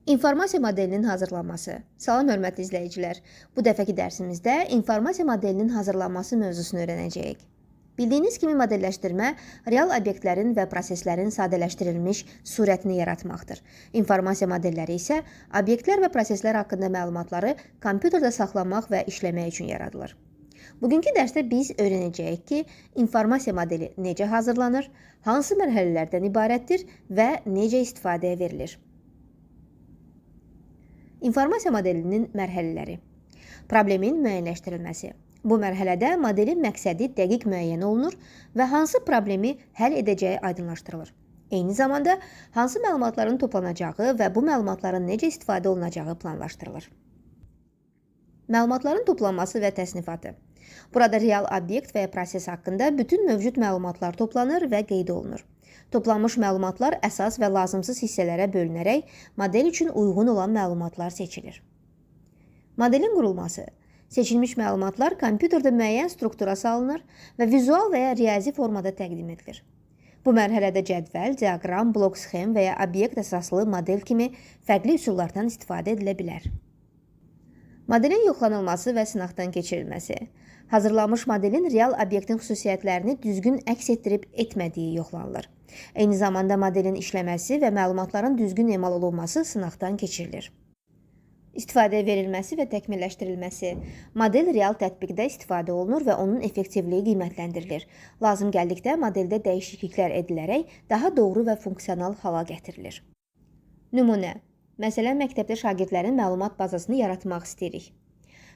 İnformasiya modelinin hazırlanması. Salam hörmətli izləyicilər. Bu dəfəki dərsimizdə informasiya modelinin hazırlanması mövzusunu öyrənəcəyik. Bildiyiniz kimi modelləşdirmə real obyektlərin və proseslərin sadələşdirilmiş surətini yaratmaqdır. İnformasiya modelləri isə obyektlər və proseslər haqqında məlumatları kompüterdə saxlamaq və işləmək üçün yaradılır. Bugünkü dərsdə biz öyrənəcəyik ki, informasiya modeli necə hazırlanır, hansı mərhələlərdən ibarətdir və necə istifadəyə verilir. İnformasiya modelinin mərhələləri. Problemin müəyyənləşdirilməsi. Bu mərhələdə modelin məqsədi dəqiq müəyyən olunur və hansı problemi həll edəcəyi aydınlaşdırılır. Eyni zamanda hansı məlumatların toplanacağı və bu məlumatların necə istifadə olunacağı planlaşdırılır. Məlumatların toplanması və təsnifatı. Burada real obyekt və ya proses haqqında bütün mövcud məlumatlar toplanır və qeyd olunur. Toplanmış məlumatlar əsas və lazımsız hissələrə bölünərək model üçün uyğun olan məlumatlar seçilir. Modelin qurulması. Seçilmiş məlumatlar kompüterdə müəyyən struktura salınır və vizual və ya riyazi formada təqdim edilir. Bu mərhələdə cədvəl, diaqram, blok sxem və ya obyekt əsaslı model kimi fərqli üsullardan istifadə edilə bilər. Modelin yoxlanılması və sınaqdan keçirilməsi. Hazırlanmış modelin real obyektin xüsusiyyətlərini düzgün əks etdirib etmədiyi yoxlanılır. Eyni zamanda modelin işləməsi və məlumatların düzgün emal olunması sınaqdan keçirilir. İstifadəyə verilməsi və təkmilləşdirilməsi. Model real tətbiqdə istifadə olunur və onun effektivliyi qiymətləndirilir. Lazım gəldikdə modeldə dəyişikliklər edilərək daha doğru və funksional hala gətirilir. Nümunə. Məsələn, məktəbdə şagirdlərin məlumat bazasını yaratmaq istəyirik.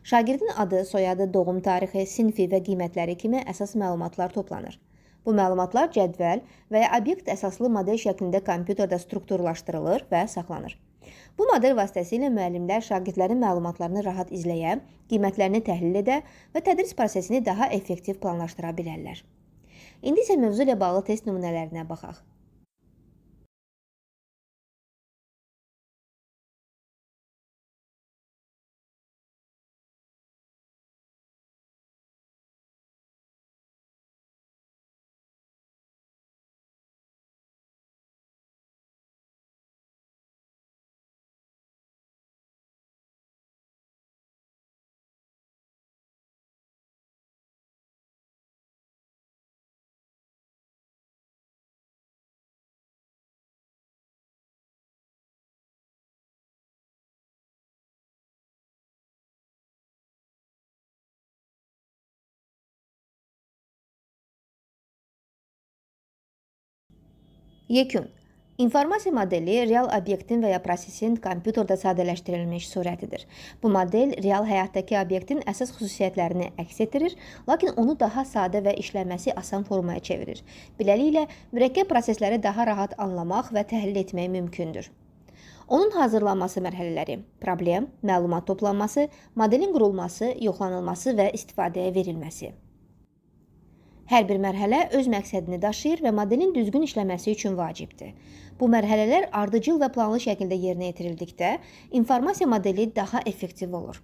Şagirdin adı, soyadı, doğum tarixi, sinfi və qiymətləri kimi əsas məlumatlar toplanır. Bu məlumatlar cədvəl və ya obyekt əsaslı model şəklində kompüterdə strukturlaşdırılır və saxlanır. Bu model vasitəsilə müəllimlər şagirdlərin məlumatlarını rahat izləyə, qiymətlərini təhlil edə və tədris prosesini daha effektiv planlaşdıra bilərlər. İndi isə mövzu ilə bağlı test nümunələrinə baxaq. Yekun. İnformasiya modeli real obyektin və ya prosesin kompüterdə sadələşdirilmiş surətidir. Bu model real həyatdakı obyektin əsas xüsusiyyətlərini əks etdirir, lakin onu daha sadə və işləməsi asan formaya çevirir. Beləliklə, mürəkkəb prosesləri daha rahat anlamaq və təhlil etmək mümkündür. Onun hazırlanması mərhələləri: problem, məlumat toplanması, modelin qurulması, yoxlanılması və istifadəyə verilməsi. Hər bir mərhələ öz məqsədini daşıyır və modelin düzgün işləməsi üçün vacibdir. Bu mərhələlər ardıcıl və planlı şəkildə yerinə yetirildikdə informasiya modeli daha effektiv olur.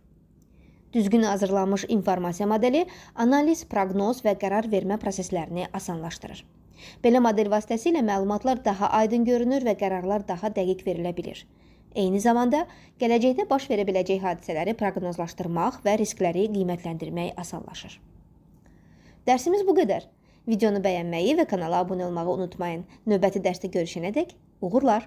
Düzgün hazırlanmış informasiya modeli analiz, proqnoz və qərar vermə proseslərini asanlaşdırır. Belə model vasitəsilə məlumatlar daha aydın görünür və qərarlar daha dəqiq verilə bilir. Eyni zamanda gələcəkdə baş verə biləcək hadisələri proqnozlaşdırmaq və riskləri qiymətləndirmək asanlaşır. Dərsimiz bu qədər. Videonu bəyənməyi və kanala abunə olmağı unutmayın. Növbəti dərsdə görüşənədək uğurlar!